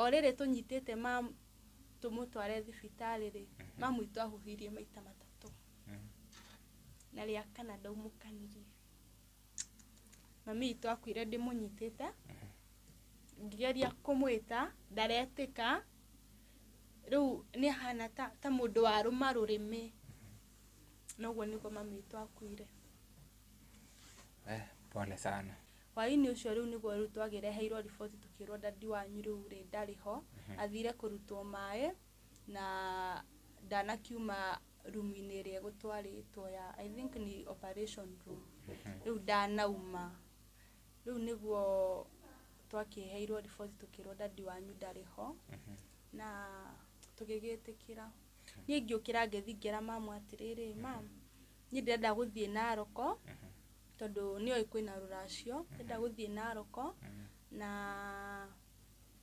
O rĩrĩ tũnyitĩte mam tũmũtware thibitarĩ rĩ, mamu witũ ahuhirie maita 3. Na rĩa kana ndaumũkanirie. Mami witũ akuire ndĩmũnyitĩte, ngĩgeria kũmwĩta ndaretĩka, rĩu nĩ ahana ta mũndũ warũma rũrĩmĩ. Noguo nĩguo mami witũ akuire. Pole sana. Hwaĩ-inĩ ũcio rĩu nĩguo rĩu twagĩreheirwo riboti tũkĩrwo dadi wanyu rĩu rĩ ndarĩ ho, athire kũrutwo maĩ na ndanakiuma rumu-inĩ ĩrĩa egũtwarĩtwo ya, I think ni operation room. Rĩu ndanauma. Rĩu nĩguo twakĩheirwo riboti tũkĩrwo dadi wanyu ndarĩ ho na tũgĩgĩtĩkĩra. Niĩ ngĩũkĩra ngĩthiĩ ngĩra mamu atĩrĩrĩ, mam, niĩ ndĩrenda gũthiĩ Naroko tondũ nĩoĩ kwĩna rũracio, ndĩrenda gũthiĩ Naroko na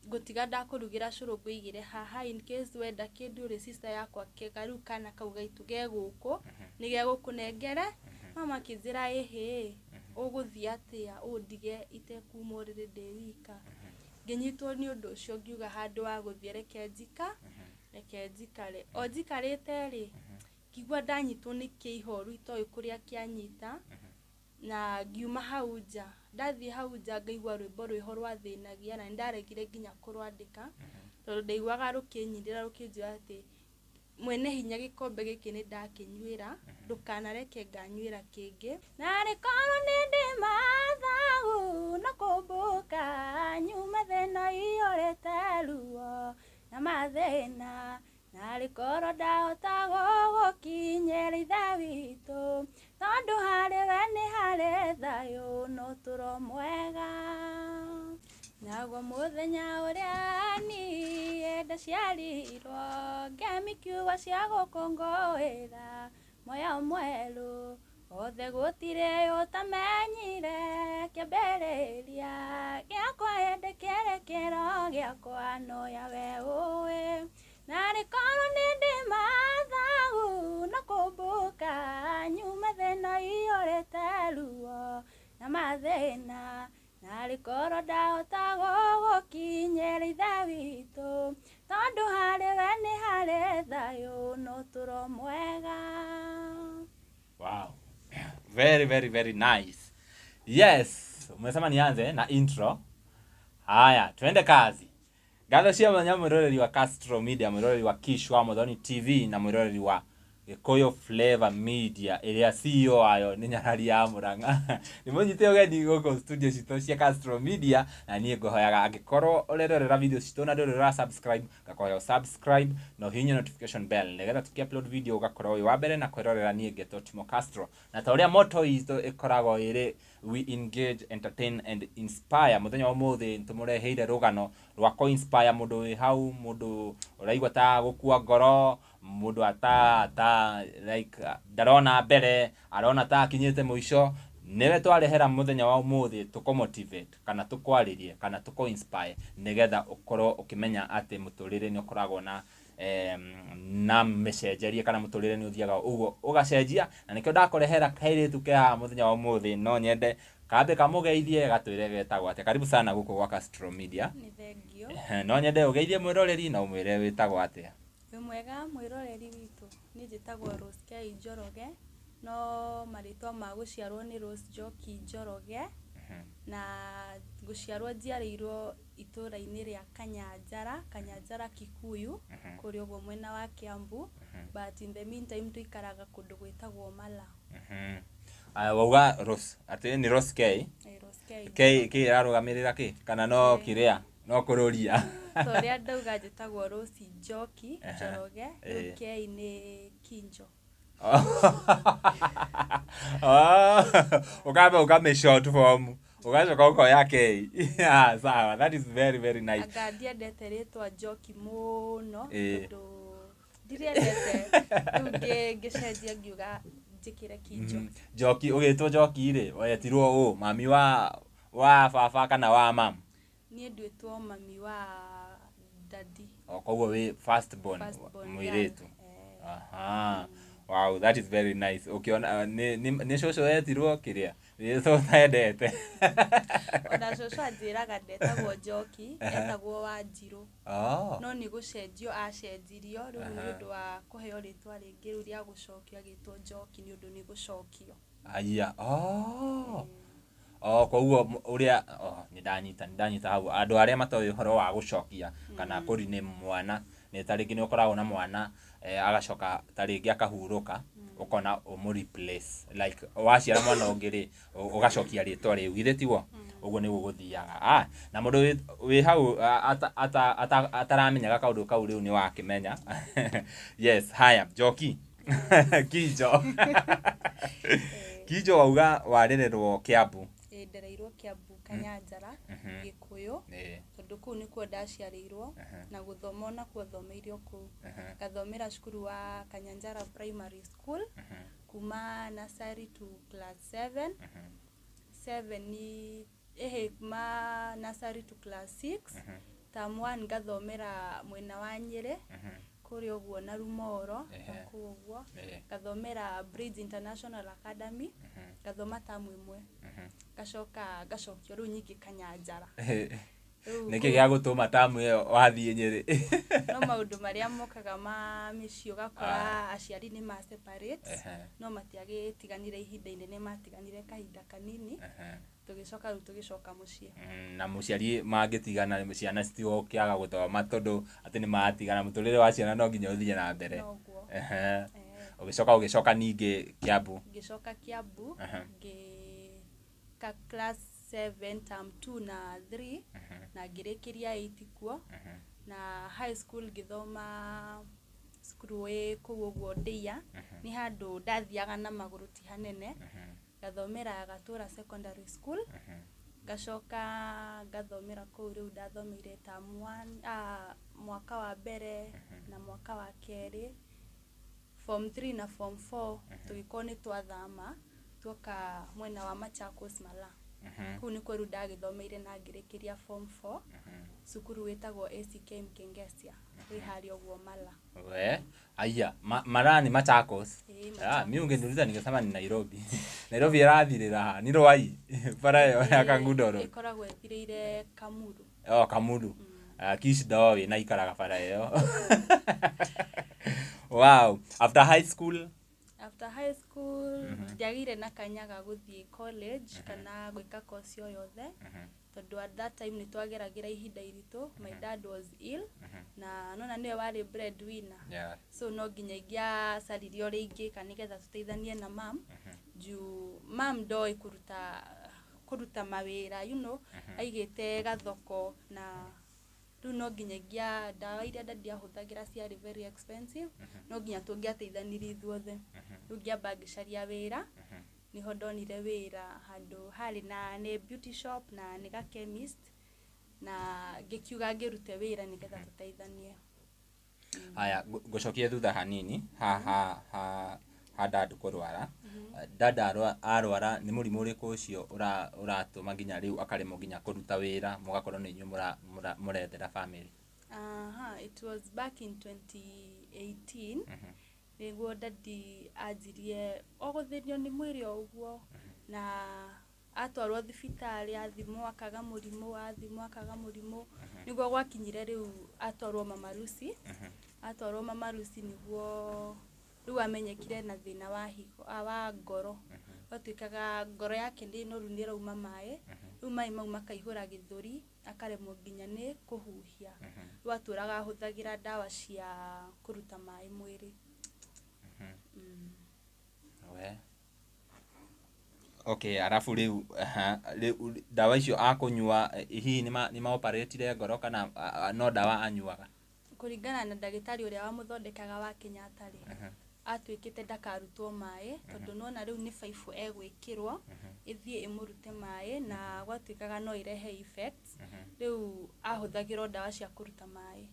ngũtiga ndakũrugĩra cũrũ ngũigĩre haha in case wenda kĩndũ rĩ, sister yakwa rĩu kana kau gaitũ ge gũkũ nĩ gegũkũnengere. Mama akĩnjĩra ĩhĩ, ũgũthiĩ atĩa ũndige itekuma ũrĩrĩ ndĩ wika. Ngĩnyitwo nĩ ũndũ ũcio ngiuga handũ wa gũthiĩ reke reke njikare. O njikarĩte rĩ, ngĩigua ndanyitwo nĩ kĩihoru itoĩ kũrĩa kĩanyita na ngiuma hau nja. Ndathiĩ hau nja ngaigua rwĩmbo rwĩho rwathĩnagia na nĩndaregire nginya kũrwandĩka tondũ ndaiguaga rũkĩnyinĩra rũkĩnjĩra atĩ mwene hinya gĩkombe gĩkĩ nĩ ndakĩnyuĩra, ndũkanareke nganyuĩra kĩngĩ. Narĩ korwo nĩ ndĩ mathagu na kũmbũka nyume thĩna iyũrĩte ruo na mathĩna, narĩ korwo ndahota gũgũkinyĩra Ithe witũ, tondũ harĩ we nĩ harĩ thayũ na ũtũro mwega. Naguo mũthenya ũrĩa niĩ ndaciarirwo, ngemi kiugo cia gũkũngũĩra moyo mwerũ, othe gũtirĩ ũtamenyire kĩambĩrĩria gĩakwa ĩndĩ kĩrĩ kĩro gĩakwa no yawe ũĩ. Narĩ korwo nĩ ndĩ mathagu na kũmbũka nyume thĩna iyũrĩte ruo na mathĩna, narĩ korwo ndahota gũgũkinyĩra Ithe witũ, tondũ harĩ we nĩ harĩ thayũ na ũtũro mwega. Wow. Very, very, very nice. Yes, umesema nianze na intro. Haya, tuende kazi. Ngatho cia mwanya mwiroreri wa Castro Media, mwiroreri wa Kishwa Muthoni TV na mwiroreri wa Gikuyu Flavor Media ĩrĩa CEO wayo nĩ Nyarari ya Murang'a. Nĩ mũnyite ũgeni gũkũ studio citũ cia Castro Media na niĩ ngũhoyaga angĩkorwo ũrerorera video citũ na ndũrĩ ũra subscribe, ngakũhoya subscribe na ũhihinye notification bell nĩgetha tũkĩ upload video ũgakorwo wĩ wa mbere na kwĩrorera. Niĩ ngetwo Timo Castro na ta ũrĩa motto itũ ĩkoragwo ĩrĩ we engage, entertain and inspire. Mũthenya wa ũmũthĩ tũmũreheire rũgano rwa kũ inspire mũndũ wĩ hau, mũndũ ũraigua ta gũkua ngoro, mũndũ ata like ndarona mbere, arona ta akinyĩte mũico. Nĩwe twarehera mũthenya wa ũmũthĩ tũkũ motivate kana tũkwarĩrie kana tũkũ inspire nĩgetha ũkorwo ũkĩmenya atĩ mũtũrĩre nĩ ũkoragwo na na mĩcenjerie kana mũtũrĩre nĩ ũthiaga ũguo ũgacenjia, na nĩkĩo ndakũrehera kairĩtu ke haha mũthenya wa ũmũthĩ. No nyende kambe kamũgeithie gatwĩre getagwo atĩa. Karibu sana gũkũ gwa Castro Media. Nĩ thengio. No nyende ũgeithie mwĩroreri na ũmwĩre wĩtagwo atĩa. Wĩ mwega mwĩroreri witũ, niĩ njĩtagwo Rose K Njoroge, no marĩtwa ma gũciarwo nĩ Rose Njoki Njoroge, na gũciarwo njiarĩirwo itũũra-inĩ rĩa Kanyanjara, Kanyanjara Kikuyu, kũrĩa ũguo mwena wa Kiambu, but in the meantime tũikaraga kũndũ gwĩtagwo Mala. Aya, wauga Rose atĩ nĩ Rose K. Rose K. K K ĩrarũgamĩrĩra kĩ kana no kĩrĩa no kũrũria? Ta ũrĩa ndauga njĩtagwo Rose Njoki Njoroge, rĩu K nĩ Kinjo. Oh, ukamba ukame short form ugacoka ũkoya K. Ah, sawa, that is very, very nice. Anga ndiendete rĩtwa Njoki mũno tondũ ndiriendete, rĩu ngĩcenjia ngiuga njĩkĩre Kinjo. Njoki, ũgĩtwo Njoki rĩ, wetirwo ũ, mami wa baba kana wa mam? Niĩ nduĩtwo mami wa dadi. O koguo wĩ first born? First born. Mũirĩtu. Girl. Aha. Wow, that is very nice. Ukiona nĩ cũcũ wetirwo kĩrĩa Rĩtwa ũtendete. Ona cũcũ anjĩraga ndetagwo Njoki, etagwo Wanjirũ. Oh. No nĩ gũcenjio acenjirio rĩu nĩ Aha. ũndũ wa kũheo rĩtwa rĩngĩ rĩu rĩa gũcokio agĩtwo Njoki nĩ ũndũ nĩ gũcokio. Aya. Oh. Oh, koguo ũrĩa, oh, nĩ ndanyita hau. Andũ arĩa matoĩ ũhoro wa gũcokia kana kũriname mwana, nĩ ta rĩngĩ nĩ ũkoragwo na mwana, agacoka ta rĩngĩ akahurũka, ũkona ũmũ replace, like waciara mwana ũngĩ rĩ, ũgacokia rĩtwa rĩu, githĩ tiguo? Ũguo nĩguo gũthiaga. Ah, na mũndũ wĩ hau ataramenyaga kaũndũ kau rĩu nĩ wakĩmenya. Yes, haya, Njoki Kinjo. Kinjo, wauga warererwo Kiambu? Ĩĩ, ndereirwo Kiambu, Kanyanjara, Gĩkũyũ, tondũ kũu nĩkuo ndaciarĩirwo na gũthoma onakuo thomeire o kũu. Ngathomera cukuru wa Kanyanjara Primary School kuma nursery to class 7. 7 ni ĩhĩ, kuma nursery to class 6. Term 1 ngathomera mwena wa Nyĩrĩ kũrĩa ũguo na Rumoro na kũu ũguo. Ngathomera Bridge International Academy, ngathoma tamu ĩmwe, ngacoka ngacokio rĩu nyingĩ Kanyanjara. Rĩu Nĩkĩ gĩa gũtũma tamu ĩyo wathiĩ Nyĩrĩ? No maũndũ marĩa mokaga ma mĩciĩ, ũgakora aciari nĩ ma separate, no matiagĩtiganire ihinda inene, matiganire kahinda kanini, tũgĩcoka rĩu tũgĩcoka mũciĩ. Na mũciari mangĩtigana, ciana citigũkĩaga gũthoma tondũ atĩ nĩ matigana, mũtũrĩre wa ciana no nginya ũthiĩ na mbere. Noguo. Ũgĩcoka ningĩ Kiambu? Ngĩcoka Kiambu, ngĩka class 7 term 2 na 3 na ngĩrĩkĩria 8 kuo. Na high school ngĩthoma cukuru wĩ kũu ũguo Ndĩia, nĩ handũ ndathiaga na magũrũ, ti hanene. Ngathomera Gatũra Secondary School, ngacoka ngathomera kũu. Rĩu ndathomeire term 1, mwaka wa mbere na mwaka wa kerĩ, form 3 na form 4. Tũgĩkorwo nĩ twathama tuoka mwena wa Machakos, Mala. Kũu nĩkuo rĩu ndagĩthomeire na ngĩrĩkĩria form 4, cukuru wĩtagwo ACK Mkengesia, wĩ harĩa ũguo Mala. We, aya, Mara ni Machakos? Ĩĩ. Ah, mi ungeniuliza ningesema ni Nairobi. Nairobi ĩrathirĩra ha? Ni Rwai. Bara ĩyo ya Kangundo Road. Ĩkoragwo ĩthirĩire Kamuru. Oh, Kamuru. Ah, Kish ndoĩ na ikaraga bara ĩyo. Wow. After high school? After high school ndiagĩire na kanya ga gũthiĩ college kana gwĩka course o yothe, tondũ at that time nĩ twageragĩra ihinda iritũ. My dad was ill na nona nĩwe warĩ breadwinner, so no nginya ingĩacaririe ũrĩa ingĩka nĩgetha tũteithanie na mam, juu mam ndoĩ kũruta mawĩra, aigĩte gathoko, na rĩu no nginya ingĩa ndawa iria dadi ahũthagĩra ciarĩ very expensive, no nginya tũngĩateithanirie ithuothe. Rĩu ngĩamba ngĩcaria wĩra, nĩho ndonire wĩra handũ harĩ na nĩ beauty shop na nĩ ga chemist, na ngĩkiuga ngĩrute wĩra nĩgetha tũteithanie. Haya, ngũcokie thutha hanini ha ha ha ha dad kũrwara. Dad arwara nĩ mũrimũ ũrĩkũ ũcio ũratũma nginya rĩu akaremwo nginya kũruta wĩra, mũgakorwo nĩ inyuĩ mũrethera family? Aha, it was back in 2018 nĩguo dadi anjirie o gũthĩnio nĩ mwĩrĩ o ũguo, na atwarwo thibitarĩ athimwo akaga mũrimũ, athimwo akaga mũrimũ, nĩguo gwakinyire rĩu atwarwo Mama Lucy. Atwarwo Mama Lucy nĩguo rĩu amenyekire na thĩna wa higo, wa ngoro. Gwatuĩkaga ngoro yake ndĩ noru, nĩ ĩrauma maĩ, rĩu maĩ mau makaihũra gĩthũri, akaremwo nginya nĩ kũhuhia. Rĩu atũraga ahũthagĩra ndawa cia kũruta maĩ mwĩrĩ. We. Okay, arabu rĩu, aha, rĩu ndawa icio akũnyua, hihi nĩ maoparetire ngoro kana no ndawa anyuaga? Kũringana na ndagĩtarĩ ũrĩa wamũthondekaga wa Kenyatta rĩ, atuĩkĩte ndakarutwo maĩ, tondũ nona rĩu nĩ baibũ egwĩkĩrwo ĩthiĩ ĩmũrute maĩ, na gwatuĩkaga no ĩrehe effects. Rĩu ahũthagĩrwo ndawa cia kũruta maĩ,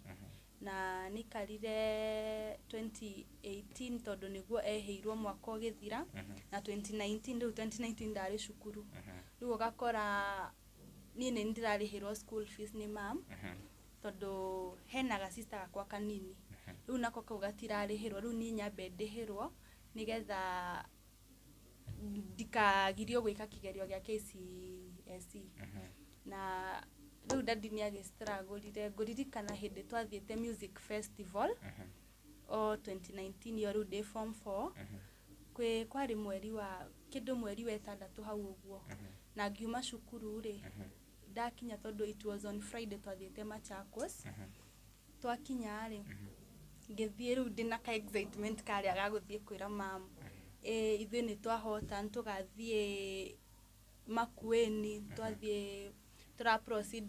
na nĩikarire 2018 tondũ nĩguo ehĩirwo mwaka ũgĩthira, na 2019. Rĩu 2019 ndarĩ cukuru, rĩu ũgakora niĩ nĩ ndĩrarĩhĩrwo school fees nĩ mam, tondũ hena gacista gakwa kanini, rĩu nako kau gatirarĩhĩrwo. Rĩu niĩ nyambe ndĩhĩrwo nĩgetha Ndikagirio gwĩka kĩgerio gĩa KCSE. Na rĩu dadi nĩ agĩstragũrire. Ngũririkana hĩndĩ twathiĩte music festival o 2019 iyo, rĩu ndĩ form 4, kwĩ kwarĩ mweri wa kĩndũ, mweri wa ĩtandatũ hau ũguo, na ngiuma cukuru rĩ, ndakinya, tondũ it was on Friday twathiĩte Machakos. Twakinya rĩ, ngĩthiĩ rĩu ndĩna ka excitement karĩa ga gũthiĩ kwĩra mam ĩ ithuĩ nĩ twahota, nĩ tũgathiĩ Makueni, twathiĩ tũra proceed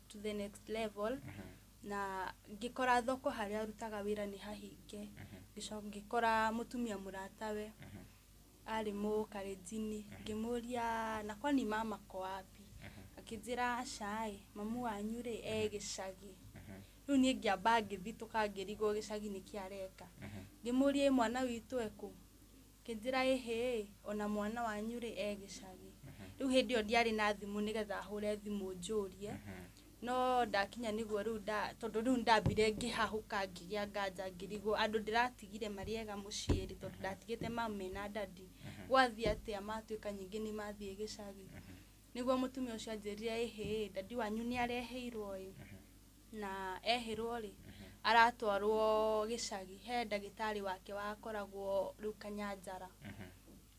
to the next level. Na ngĩkora thoko harĩa arutaga wĩra nĩ hahinge. Ngĩcoka ngĩkora mũtumia mũratawe arĩ mũkarenjini, ngĩmũria, "Na kwani mama ko wapi?" Akĩnjĩra, "Aca ĩ, mamu wanyu rĩ e gĩcagi." Rĩu niĩ ngĩamba ngĩthitũka, ngĩrigwo gĩcagi nĩkĩ areka. Ngĩmũria, "Ĩ mwana witũ ekũ?" Akĩnjĩra, "Ĩhĩ, ona mwana wanyu rĩ e gĩcagi." Rĩu hĩndĩ ĩyo ndiarĩ na thimũ nĩgetha hũre thimũ njũrie, no ndakinya nĩguo rĩu tondũ rĩu ndambire ngĩhahũka, ngĩgĩa nganja, ngĩrigwo andũ ndĩratigire marĩ ega mũciĩ rĩ, tondũ ndatigĩte mamu mena dadi, gwathiĩ atĩa matuĩka nyingĩ nĩ mathiĩ gĩcagi? Nĩguo mũtumia ũcio anjĩrire, "Ĩhĩ, dadi wanyu nĩ areheirwo ĩ, na ehĩrwo rĩ aratwarwo gĩcagi he ndagĩtarĩ wake wakoragwo rĩu Kanyanjara,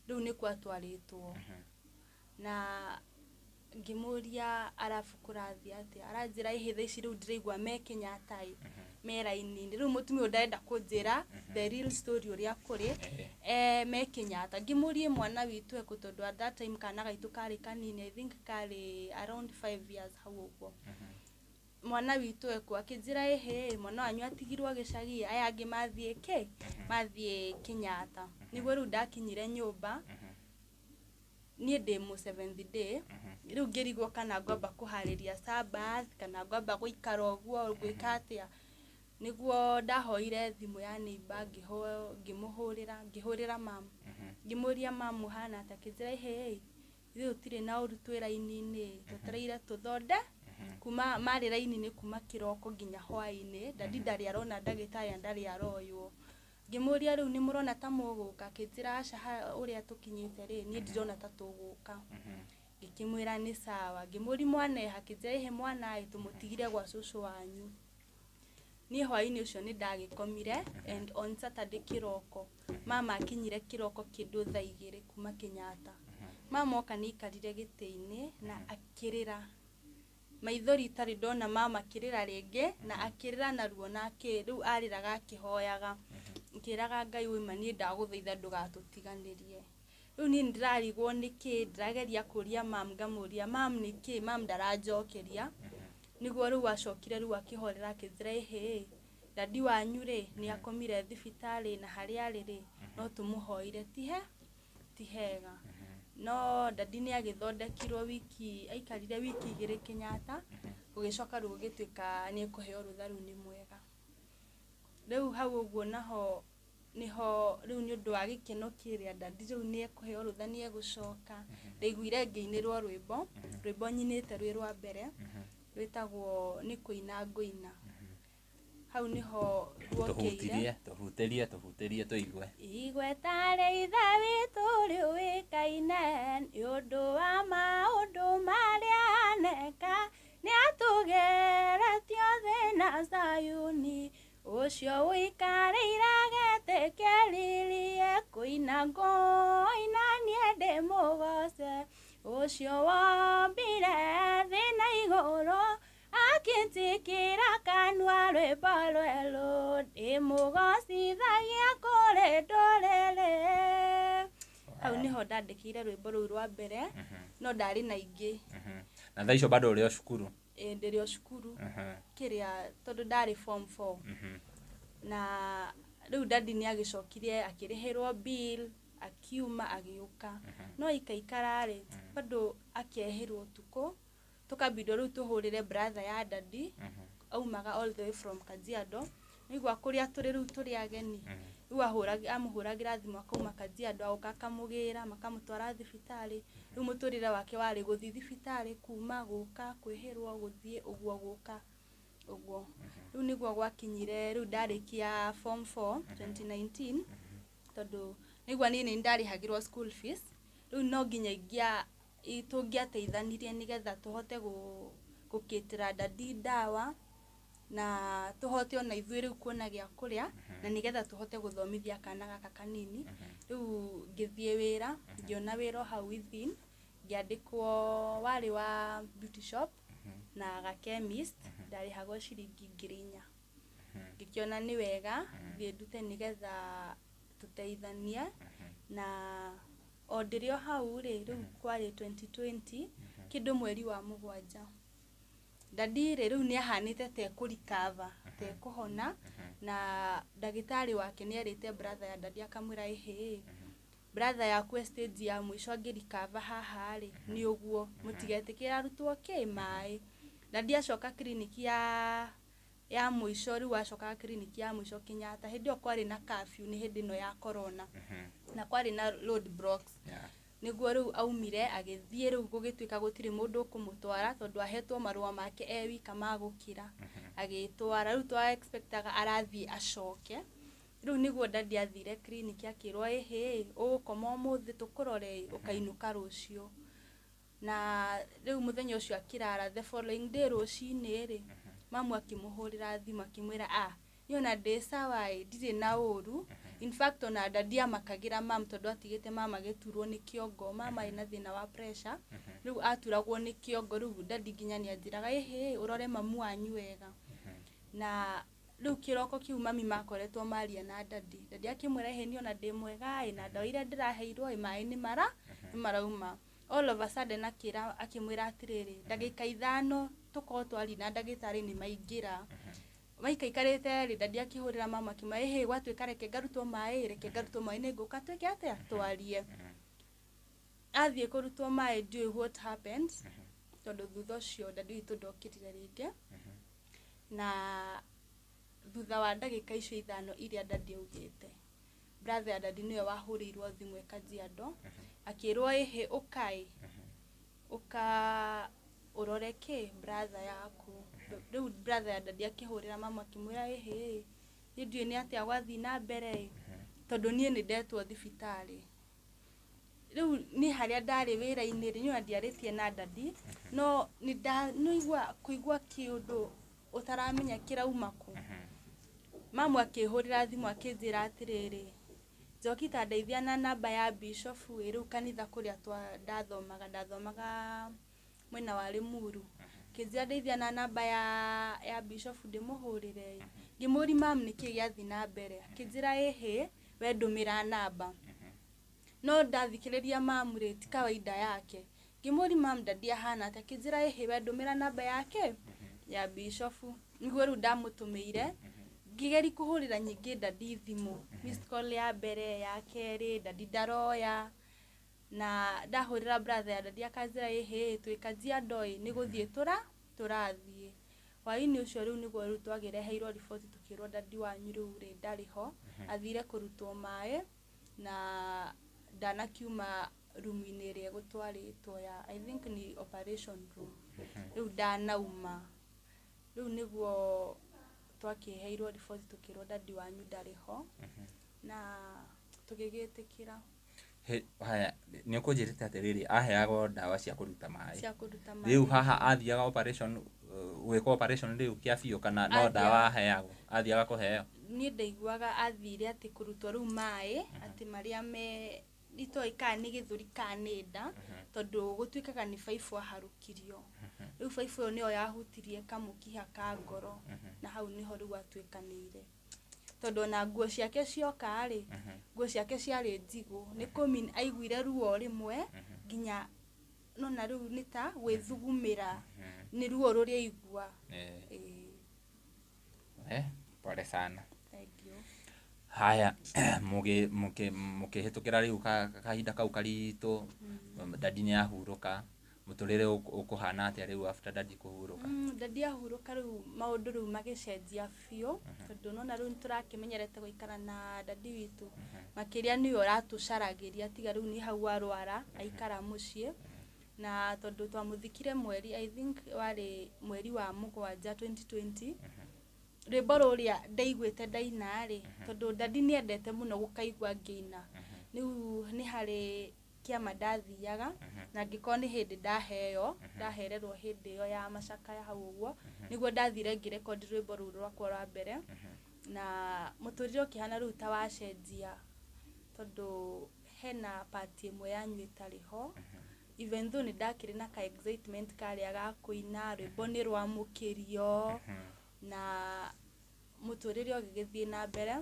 rĩu nĩkuo atwarĩtwo." Na ngĩmũria, "Arabu kũrathiĩ atĩa?" Aranjĩra, "Ĩhĩ, thaa ici rĩu ndĩraigua me Kenyatta ĩ, me raini-inĩ." Rĩu mũtumia ũyũ ndarenda kũnjĩra the real story ũrĩa kũrĩ. Me Kenyatta. Ngĩmũrie, "Mwana witũ ekũ?" Tondũ at that time kana gaitũ karĩ kanini, I think karĩ around 5 years hau ũguo. "Mwana witũ ekũ?" Akĩnjĩra, "Ĩhĩ, mwana wanyu atigirwo gĩcagi, aya angĩ mathiĩ kĩ mathiĩ Kenyatta." Nĩguo rĩu ndakinyire nyũmba, niĩ ndĩ mũ seventh day rĩu, ngĩrigwo kana ngwamba kũharĩria Sabbath kana ngwamba gũikara ũguo, ngwĩka atĩa. Nĩguo ndahoire thimũ ya neighbor, ngĩmũhũrĩra, ngĩhũrĩra mamu, ngĩmũria, "Mamu, hana atĩa?" Akĩnjĩra, "Ĩhĩ, ithuĩ tũtirĩ na ũru, twĩ raini-inĩ twetereire tũthonde." Kuma marĩ raini-inĩ kuma kĩroko nginya hwaĩ-inĩ, dadi ndarĩ arona ndagĩtarĩ na ndarĩ aroywo. Ngĩmũria, "Rĩu nĩ mũrona ta mũgũka?" Akĩnjĩra, "Aca, ũrĩa tũkinyĩte rĩ, niĩ ndirona ta tũgũka." Ngĩkĩmwĩra nĩ sawa. Ngĩmũria, "Mwana eha?" Akĩnjĩra, "Ĩhĩ, mwana ĩ tũmũtigire gwa cũcũ wanyu." Niĩ hwaĩ-inĩ ũcio nĩ ndagĩkomire, and on Saturday kĩroko mama akinyire kĩroko kĩndũ thaa 2 kuma Kenyatta. Mama oka nĩ aikarire gĩtĩ-inĩ na akĩrĩra maithori itarĩ ndona mama akĩrĩra rĩngĩ, na akĩrĩra na ruo, na rĩu arĩraga akĩhoyaga, akĩraga Ngai, "Wĩma, niĩ ndagũthaitha ndũgatũtiganĩrie." Rĩu niĩ ndĩrarigwo nĩkĩ, ndĩrageria kũria mam, ngamũria, "Mam, nĩkĩ?" Mam ndaranjokeria. Nĩguo rĩu acokire rĩu akĩhorera, akĩnjĩra, "Ĩhĩ, dadi wanyu rĩ nĩ akomire thibitarĩ, na harĩa arĩ rĩ no tũmũhoire ti hega." No dadi nĩ agĩthondekirwo wiki, aikarire wiki 2 Kenyatta, gũgĩcoka rĩu gũgĩtuĩka nĩ ekũheo rũtha, rĩu nĩ mwega. Rĩu hau ũguo naho niho rĩu nĩ ũndũ wa gĩkeno kĩrĩa, dadi rĩu nĩ ekũheo rũtha, nĩ egũcoka, ndaiguire ngĩinĩrwo rwĩmbo, rwĩmbo nyinĩte rwĩ rwa mbere, rwĩtagwo "Nĩ Kũina Ngũina". Hau nĩho ruokĩire. Tũhutirie, tũhutĩrie, tũhutĩrie tũigue. Igweta rĩa Ithe witũ rĩũĩkaine nĩ ũndũ wa maũndũ marĩa aneka, nĩ atũgeretio thĩ na Zayuni, ũcio ũikarĩire gĩtĩ kĩririe, kũina ngũina niĩ ndĩmũgoce, ũcio wombire thĩ na igũrũ, akĩnjĩkĩra kanua rwĩmbo rwerũ, ndĩmũgocithagia kũrĩ ndũrĩrĩ. Hau nĩho ndandĩkĩire rwĩmbo rũu rwa mbere, no ndarĩ na ingĩ. Na thaa icio bado ũrĩ o cukuru? Ĩ, ndĩrĩ o cukuru kĩrĩa, tondũ ndarĩ form 4. Na rĩu dadi nĩ agĩcokire akĩrĩhĩrwo bill, akiuma agĩũka, no ikaikara rĩ bado akehĩrwo ũtukũ, tũkambindwo rĩu tũhũrĩre brother ya dadi, aumaga all the way from Kajiado, nĩgua kũrĩa tũrĩ rĩu tũrĩ ageni. Rĩu amũhũragĩra thimũ akauma Kajiado, agoka akamũgĩra, makamũtwara thibitarĩ. Rĩu mũtũrĩre wake warĩ gũthiĩ thibitarĩ, kuma gũka kwĩhĩrwo, gũthiĩ ũguo, gũka ũguo. Rĩu nĩguo gwakinyire rĩu ndarĩkia form 4 2019, tondũ Nĩigua niĩ nĩ ndarĩhagĩrwo school fees, rĩu no nginya tũngĩateithanirie nĩgetha tũhote gũkĩtĩra dadi ndawa na tũhote ona ithuĩ rĩu kuona gĩa kũrĩa na nĩgetha tũhote gũthomithia kana gaka kanini. Rĩu ngĩthiĩ wĩra, ngĩona wĩra o hau within, ngĩandĩkwo warĩ wa beauty shop na ga chemist, ndarĩhagwo ciringi 4,000. Ngĩkĩona nĩ wega thiĩ ndute nĩgetha tũteithanie. Na o ndĩrĩ o hau rĩ, rĩu kwarĩ 2020 kĩndũ mweri wa 7, dadi rĩ rĩu nĩ ahanĩte ta ekũrikava, ta ekũhona, na ndagĩtarĩ wake nĩ erĩte brother ya dadi akamwĩra, ĩhĩ brother yaku e stage ya mũico angĩrikava haha rĩ nĩ ũguo, mũtigetĩkĩre arutwo kĩ maĩ. Dadi acoka kiriniki ya mũico, rĩu acokaga kiriniki ya mũico Kenyatta, hĩndĩ ĩyo kwarĩ na curfew, nĩ hĩndĩ ĩno ya corona na kwarĩ na road blocks. Nĩguo rĩu aumire agĩthiĩ, rĩu gũgĩtuĩka gũtirĩ mũndũ ũkũmũtwara tondũ ahetwo marũa make e wika ma gũkĩra, agĩtwara. Rĩu twa expectaga arathiĩ acoke. Rĩu nĩguo dadi athire kiriniki akĩrwo, ĩhĩ ũgũkoma ũmũthĩ tũkũrore ũkainũka rũciũ. Na rĩu mũthenya ũcio akĩrara, the following day rũcinĩ rĩ, mamu akĩmũhũrĩra thimũ akĩmwĩra, ah niĩ ona ndĩ sawa ĩ, ndirĩ na ũru. In fact ona dadi amakagĩra mamu tondũ atigĩte mama agĩturwo nĩ kĩongo, mama ena thĩna wa pressure, rĩu aturagwo nĩ kĩongo. Rĩu dadi nginya nĩ anjĩraga, ĩhĩ ũrore mamu wanyu wega. Na rĩu kĩroko kĩu mami makoretwo maria na dadi, dadi akĩmwĩra, ĩhĩ niĩ ona ndĩ mwega ĩ, na ndawa iria ndĩraheirwo ĩ, maĩ nĩ marauma. All of a sudden akĩmwĩra atĩrĩrĩ, ndagĩka 5 tũkorwo twaria na ndagĩtarĩ nĩ maingĩra. Maikaikarĩte rĩ, dadi akĩhũrĩra mama akĩmwĩra, ĩhĩ gwatuĩka reke ngarutwo maĩ, reke ngarutwo maĩ nĩ ngũka twĩke atĩa, twarie. Athiĩ kũrutwo maĩ ndiũĩ what happened, tondũ thutha ũcio dadi witũ ndokĩrire rĩngĩ. Na thutha wa ndagĩka icio 5 iria dadi augĩte, brother ya dadi nĩwe wahũrĩirwo thimũ e Kajiado, akĩrwo, ĩhĩ ũkaĩ, ũka ũrore kĩ brother yaku. Rĩu brother ya dadi akĩhũrĩra mama akĩmwĩra, ĩhĩ niĩ ndiũĩ nĩ atĩa gwathiĩ na mbere ĩ, tondũ niĩ nĩ ndetwo thibitarĩ. Rĩu niĩ harĩa ndarĩ wĩra-inĩ rĩ, niĩ ona ndiarĩtie na dadi, no nĩ kũigua kĩũndũ ũtaramenya kĩrauma kũ. Mamu akĩhũrĩra thimũ akĩnjĩra atĩrĩrĩ, Njoki ta ndeithia na namba ya bishop ĩ, rĩu kanitha kũrĩa ndathomaga mwena wa Limuru. Akĩnjĩra ndeithia na namba ya bishop ndĩmũhũrĩre. Ngĩmũria mamu nĩkĩ gĩathiĩ na mbere, akĩnjĩra ĩhĩ we ndũmĩra namba. No ndathikĩrĩria mamu rĩ, ti kawaida yake. Ngĩmũria mamu dadi ahana atĩa, akĩnjĩra ĩhĩ we ndũmĩra namba yake ya bishop. Nĩguo rĩu ndamũtũmĩire, ngĩgeria kũhũrĩra nyingĩ dadi thimũ, missed call ya mbere, ya kerĩ, dadi ndaroya. Na ndahũrĩra brother ya dadi akanjĩra, ĩhĩ twĩ Kajiado ĩ, nĩ gũthiĩ tũrathiĩ. Hwaĩ-inĩ ũcio rĩu nĩguo rĩu twakĩreheirwo riboti tũkĩrwo dadi wanyu rĩu rĩ ndarĩ ho, athire kũrutwo maĩ na ndanakiuma rumu-inĩ ĩrĩa egũtwarĩtwo ya I think ni operation room, rĩu ndanauma. Rĩu nĩguo twakĩheirwo riboti tũkĩrwo dadi wanyu ndarĩ ho, na tũgĩgĩtĩkĩra. Haya, nĩ ũkũnjĩrĩte atĩrĩrĩ, aheagwo ndawa cia kũruta maĩ. Cia kũruta maĩ. Rĩu haha athiaga operation, gwĩkwo operation rĩu kĩa biũ kana no ndawa aheagwo, athiaga kũheo? Niĩ ndaiguaga athire atĩ kũrutwo rĩu maĩ, atĩ marĩa me itoĩ kana nĩ gĩthũri kana nĩ nda, tondũ gũtuĩkaga nĩ baibũ aharũkirio. Rĩu baibũ ĩyo nĩyo yahutirie kamũkiha ka ngoro, na hau nĩho rĩu atuĩkanĩire. Tondũ ona nguo ciake cioka rĩ, nguo ciake ciarĩ njigũ, nĩ kũmean aiguire ruo rĩmwe nginya nona rĩu nĩ ta gwĩthugumĩra, nĩ ruo rũrĩa aigua. Pole sana. Thank you. Haya, mũkĩhĩtũkĩra rĩu kahinda kau karitũ, dadi nĩ ahurũka, mũtũrĩre ũkũhana atĩa rĩu after dadi kũhurũka? Dadi ahurũka rĩu maũndũ rĩu magĩcenjia biũ, tondũ nona rĩu nĩtũrakĩmenyerete gũikara na dadi witũ, makĩria nĩwe ũratũcaragĩria, tiga rĩu nĩ hau arwara aikara mũciĩ. Na tondũ twamũthikire mweri, I think warĩ mweri wa 7 2020, rwĩmbo rũrĩa ndaiguĩte ndaina rĩ, tondũ dadi nĩendete mũno gũkaigua ngĩina. Rĩu nĩ harĩ kĩama ndathiaga na angĩkorwo nĩ hĩndĩ ndaheo ndahererwo hĩndĩ ĩyo ya macakaya hau ũguo nĩguo ndathire ngĩrekondi rwĩmbo rũu rwakwa rwa mbere. Na mũtũrĩre ũkĩhana rĩu ta wacenjia tondũ hena part ĩmwe yanyu ĩtarĩ ho, even though nĩ ndakĩrĩ na ka excitement karĩa ga kũina rwĩmbo nĩ rwamũkĩrio na mũtũrĩre ũgĩgĩthiĩ na mbere.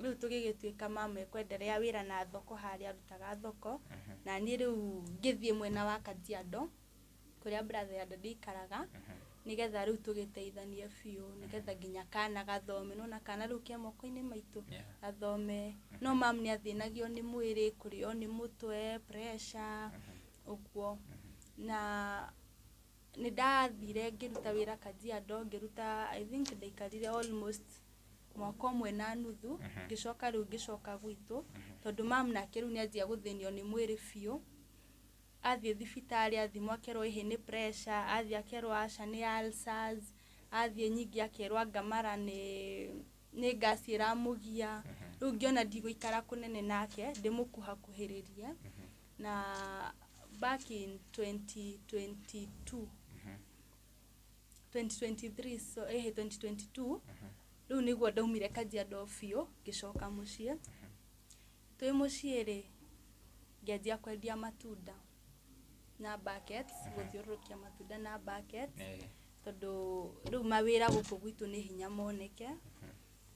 Rĩu tũgĩgĩtuĩka mama ekwenderea wĩra na thoko harĩa arutaga thoko, na niĩ rĩu ngĩthiĩ mwena wa Kajiado kũrĩa brother ya daddy aikaraga, nĩgetha rĩu tũgĩteithanie biũ nĩgetha nginya kana gathome, nĩwona kana rĩu ke moko-inĩ maitũ gathome. No mam nĩ athĩnagio nĩ mwĩrĩ, kũrĩo nĩ mũtwe, pressure ũguo. Na nĩ ndathire ngĩruta wĩra Kajiado, ngĩruta I think ndaikarire almost mwaka ũmwe na nuthu, ngĩcoka rĩu ngĩcoka gwitũ tondũ mam nake rĩu nĩ anjia gũthĩnio nĩ mwĩrĩ biũ. Athiĩ thibitarĩ athimwo akerwo ĩhĩ nĩ pressure, athiĩ akerwo aca nĩ ulcers, athiĩ nyingĩ akerwo anga mara nĩ ngasi ĩramũgia. Rĩu ngĩona ndigũikara kũnene nake ndĩmũkuhakuhĩrĩrie. Na back in 2022 2023, so ĩhĩ 2022 rĩu nĩguo ndaumire Kajiado biũ ngĩcoka mũciĩ. Twĩ mũciĩ rĩ, ngĩanjia kwendia matunda na buckets, gũthiũrũrũkia matunda na buckets tondũ rĩu mawĩra gũkũ gwitũ nĩ hinya moneke,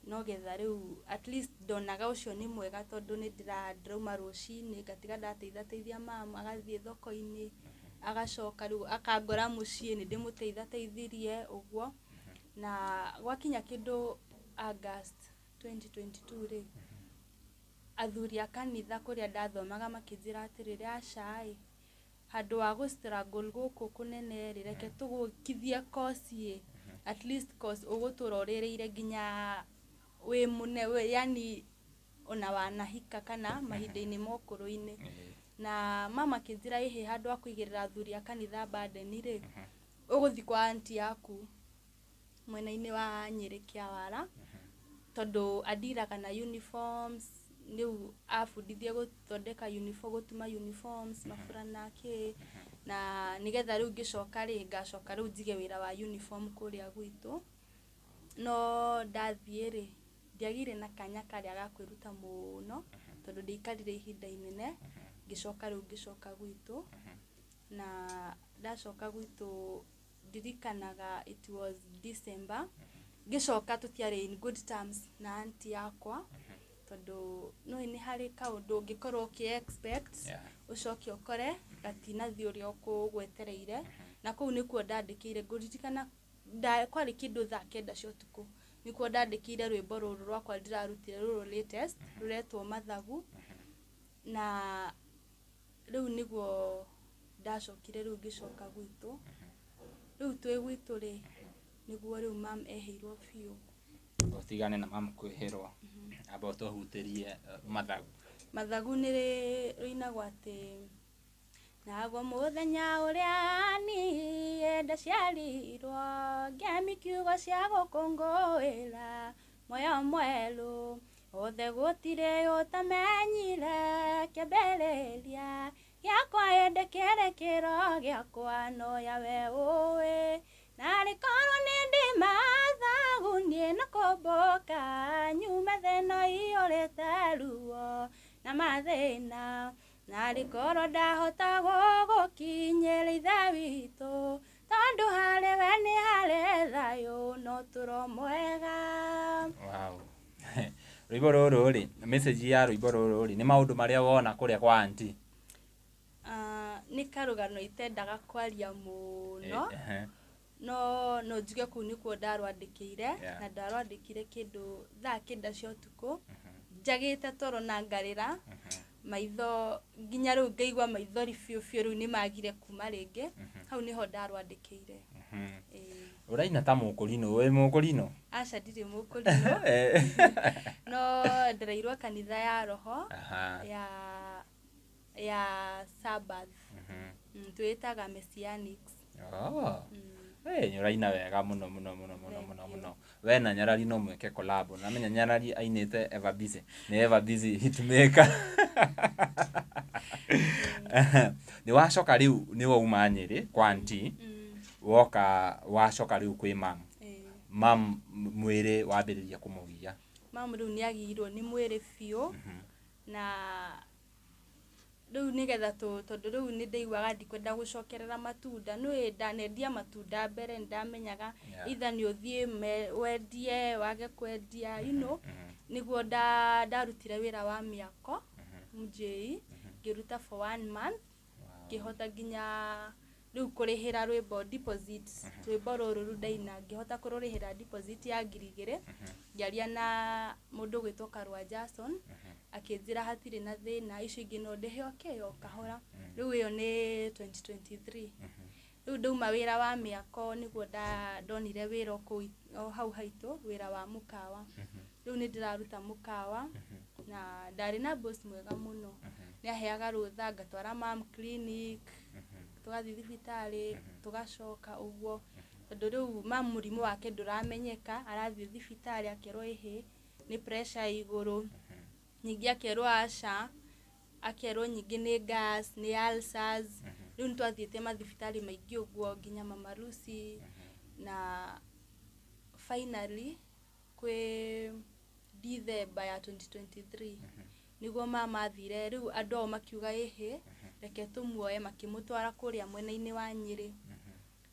no getha rĩu at least ndonaga ũcio nĩ mwega tondũ nĩ ndĩrauma rũcinĩ ngatiga ndateithateithia mama agathiĩ thoko-inĩ agacoka rĩu akangora mũciĩ nĩ ndĩmũteithateithirie ũguo. Na gwakinya kĩndũ August 2022 rĩ, athuri a kanitha kũrĩa ndathomaga makĩnjĩra atĩrĩrĩ, aca ĩ, handũ wa gũ struggle gũkũ kũnene rĩ, reke tũgũkithie course ĩ, at least course ũgũtũra ũrĩrĩire nginya wĩ mũne, yani ona wanahika kana mahinda-inĩ ma ũkũrũ-inĩ. Na mama akĩnjĩra ĩhĩ handũ ha kũigĩrĩra athuri a kanitha burden rĩ, ũgũthiĩ kwa aunty yaku mwena-inĩ wa Nyĩrĩ Kĩawara tondũ andiraga na uniforms, rĩu abundithie gũthondeka uniform, gũtuma uniforms, maburana kĩ, na nĩgetha rĩu ngĩcoka rĩ, ngacoka rĩu njige wĩra wa uniform kũrĩa gwitũ. No ndathiĩ rĩ, ndiagĩire na kanya karĩa ga kwĩruta mũno tondũ ndiaikarire ihinda inene, ngĩcoka rĩu ngĩcoka gwitũ. Na ndacoka gwitũ ndirikanaga it was December, ngĩcoka tũtiarĩ in good terms na aunty yakwa tondũ nĩũĩ nĩ harĩ kaũndũ ũngĩkorwo ũkĩ expect ũcoke ũkore gatinathiĩ ũrĩa ũkũgwetereire. Na kũu nĩkuo ndandĩkĩire, ngũririkana kwarĩ kĩndũ thaa kenda cia ũtukũ nĩkuo ndandĩkĩire rwĩmbo rũrũ rwakwa ndĩrarutire rũrũ latest rũretwo Mathagu. Na rĩu nĩguo ndacokire rĩu ngĩcoka gwitũ. Rĩu twĩ gwitũ rĩ, nĩguo rĩu mam eheirwo biũ. Ũtigane na mamu kwĩhĩrwo, amba ũtũhutĩrie Mathagu. Mathagu nĩ rũinagwo atĩ naguo mũthenya ũrĩa niĩ ndaciarirwo ngemi kiugo cia gũkũngũĩra muoyo mwerũ othe gũtirĩ ũtamenyire kĩambĩrĩria gĩakwa ĩndĩ kĩrĩ kĩro gĩakwa no yawe ũĩ narĩ korwo nĩ ndĩ mathagu niĩ no kũmbũka nyume thĩ ĩno iyũrĩte ruo na mathĩna narĩ korwo ndahota gũgũkinyĩra ithe witũ tondũ harĩ we nĩ harĩ thayũ no tũro mwega. Wow. Rwĩmbo rũrũ rĩ, message ya rwĩmbo rũrũ rĩ, nĩ maũndũ marĩa wona kũrĩa kwa aunty? Nĩ karũgano itendaga kwaria mũno, no no njuge kũu nĩkuo ndarwandĩkĩire. Na ndarwandĩkire kĩndũ thaa kenda cia ũtukũ njagĩte toro na ngarĩra maitho nginya rĩu ngaigua maithori biũ biũ rĩu nĩ magire kuma rĩngĩ. Hau nĩho ndarwandĩkĩire. Ũraina ta mũkũrinũ, wĩ mũkũrinũ? Aca, ndirĩ mũkũrinũ, no ndereirwo kanitha ya roho ya Sabbath. Twĩtaga Messianics. Oh. Hey, nĩ ũraina wega mũno mũno mũno mũno mũno mũno. We na Nyarari no mwĩke collab. Namenya Nyarari ainĩte Ever Busy. Nĩ Ever Busy hitmaker. Nĩ wacoka rĩu nĩ wauma Nyĩrĩ kwa auntie. Woka wacoka rĩu kwĩ mam. Mam mwĩrĩ wambĩrĩria kũmũgia. Mam rĩu nĩ agĩirwo nĩ mwĩrĩ biũ na rĩu nĩgetha tondũ rĩu nĩ ndaiguaga ndikwenda gũcokerera matunda. Nĩũĩ ndanendia matunda mbere nĩ ndamenyaga either nĩ ũthiĩ wendie wage kwendia, you know. Nĩguo ndarutire wĩra wa mĩako MJI, ngĩruta for 1 month, ngĩhota nginya rĩu kũrĩhĩra rwĩmbo deposit, rwĩmbo rũrũ ndaina ngĩhota kũrũrĩhĩra deposit ya 2,000. Ngĩaria na mũndũ ũgwĩtwo Karũa Jason, akĩnjĩra hatirĩ na thĩna, icio ingĩ no ndĩhe o kahora. Rĩu ĩyo nĩ 2023. Rĩu ndauma wĩra wa mĩako nĩguo ndonire wĩra kũu o hau haitũ, wĩra wa mũkawa. Rĩu nĩ ndĩraruta mũkawa na ndarĩ na boss mwega mũno. Nĩ aheaga rũtha ngatwara mam clinic, tũgathiĩ thibitarĩ, tũgacoka ũguo. Tondũ rĩu mam mũrimũ wake ndũramenyeka, arathiĩ thibitarĩ akerwo ĩhĩ nĩ pressure igũrũ, ningĩ akerwo aca, akerwo nyingĩ nĩ gas, nĩ ulcers. Rĩu nĩ twathiĩte mathibitarĩ maingĩ ũguo nginya Mama Lucy, na finally kwĩ December ya 2023 nĩguo mama athire. Rĩu andũ ao makiuga ĩhĩ reke tũmuoe, makĩmũtwara kũrĩa mwena-inĩ wa Nyĩrĩ.